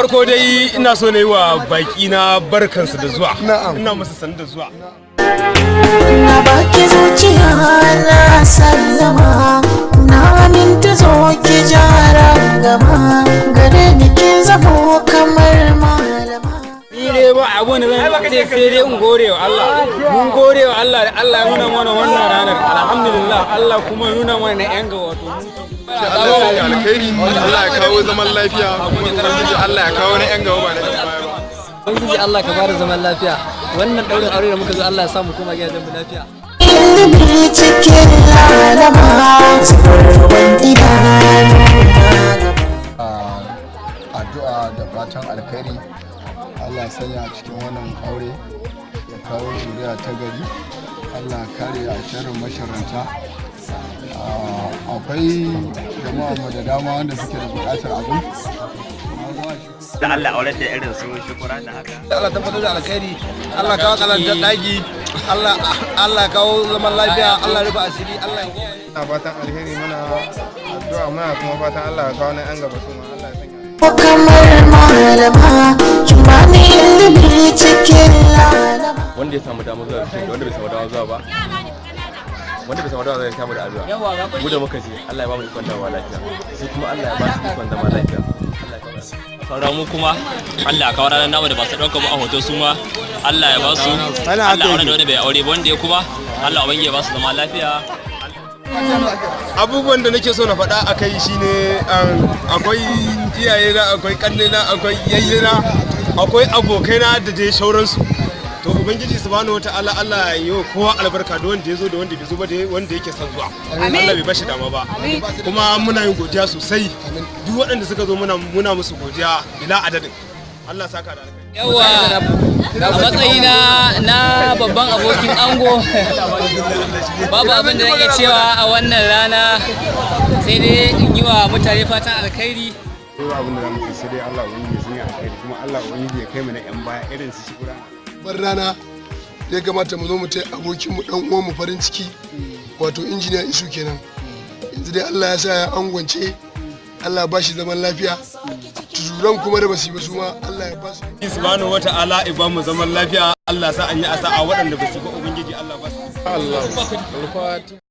Farko dai ina so na yi wa baki na barkansu da zuwa. Na'am. Ina musu sannu da zuwa. Na baki zuciya na sallama, na aminta, zo ki jara gaba gare ni, ki zamo kamar malama. Ni dai ba abun da zan ce sai dai in gode wa Allah. Mun gode wa Allah da Allah ya nuna mana wannan ranar. Alhamdulillah, Allah kuma ya nuna mana na yan ga wato. Allah ya sanya alkhairi, Allah ya kawo zaman lafiya, kuma Ubangiji Allah ya kawo na yan gaba ba na yan baya ba. Ubangiji Allah ka bada zaman lafiya. Wannan daurin aure da muka zo, Allah ya sa mu koma gidajen mu lafiya. Ilimi cikin lalama, zubar ruwan idanu na gaba. Addu'a da fatan alkhairi, Allah ya sanya a cikin wannan aure, ya kawo zuriya ta gari, Allah ya kare a sharrin masharanta. Akwai jama'a mu da dama wanda suke da bukatar abu. Da Allah aure da irin su shukura da haka. Allah tabbatar da alkhairi, Allah kawo kalantar daki, Allah kawo zaman lafiya, Allah rufe asiri, Allah ya kiyaye. Muna fatan alheri, muna addu'a, muna kuma fatan Allah ya kawo na yan gaba su ma, Allah ya sanya. Kamar malama, ki bani ilimi cikin lalama. Wanda ya samu damar zuwa bikin da wanda bai samu damar zuwa ba, wanda bai samu damar zuwa ya samu da addu'a. Mu da muka je, Allah ya ba mu ikon dawowa lafiya, su kuma Allah ya ba su ikon zama lafiya. Allah ya kawo. Sauran mu kuma Allah ya kawo ranar namu da ba su ɗauka mu a hoto, su ma Allah ya ba su, Allah aure da wanda bai aure ba, wanda ya kuma Allah ubangiji ya ba su zama lafiya. Abubuwan da nake so na faɗa a kai shine akwai iyayena, akwai kannena, akwai yayyena, akwai abokaina da dai sauransu. To, Ubangiji Subhanahu Wataala, Allah ya yi wa kowa albarka, da wanda ya zo da wanda bai zo ba, da wanda yake son zuwa Allah bai bashi dama ba. Kuma muna yin godiya sosai, duk waɗanda suka zo muna musu godiya bila adadin. Allah saka da alkhairi. Yawa, a matsayina na babban abokin ango, babu abin da zan iya cewa a wannan rana sai dai in yi wa mutane fatan alkhairi. Sai ba abin da zamu ce sai dai Allah ubangiji ya sanya alkhairi, kuma Allah ubangiji ya kai mu na yan baya irin su shukura. Bar rana da ya kamata mu zo mu taya abokin mu, dan uwan mu farin ciki, wato Injiniya Isu kenan. Yanzu dai Allah ya sa ya angwance, Allah ya bashi zaman lafiya. Tuzuran kuma da basu yi ba, su ma Allah ya basu. Subhanahu Wata'ala ya ba mu zaman lafiya. Allah sa an yi asa'a, waɗanda ba su ba, Ubangiji Allah ba su. Allah.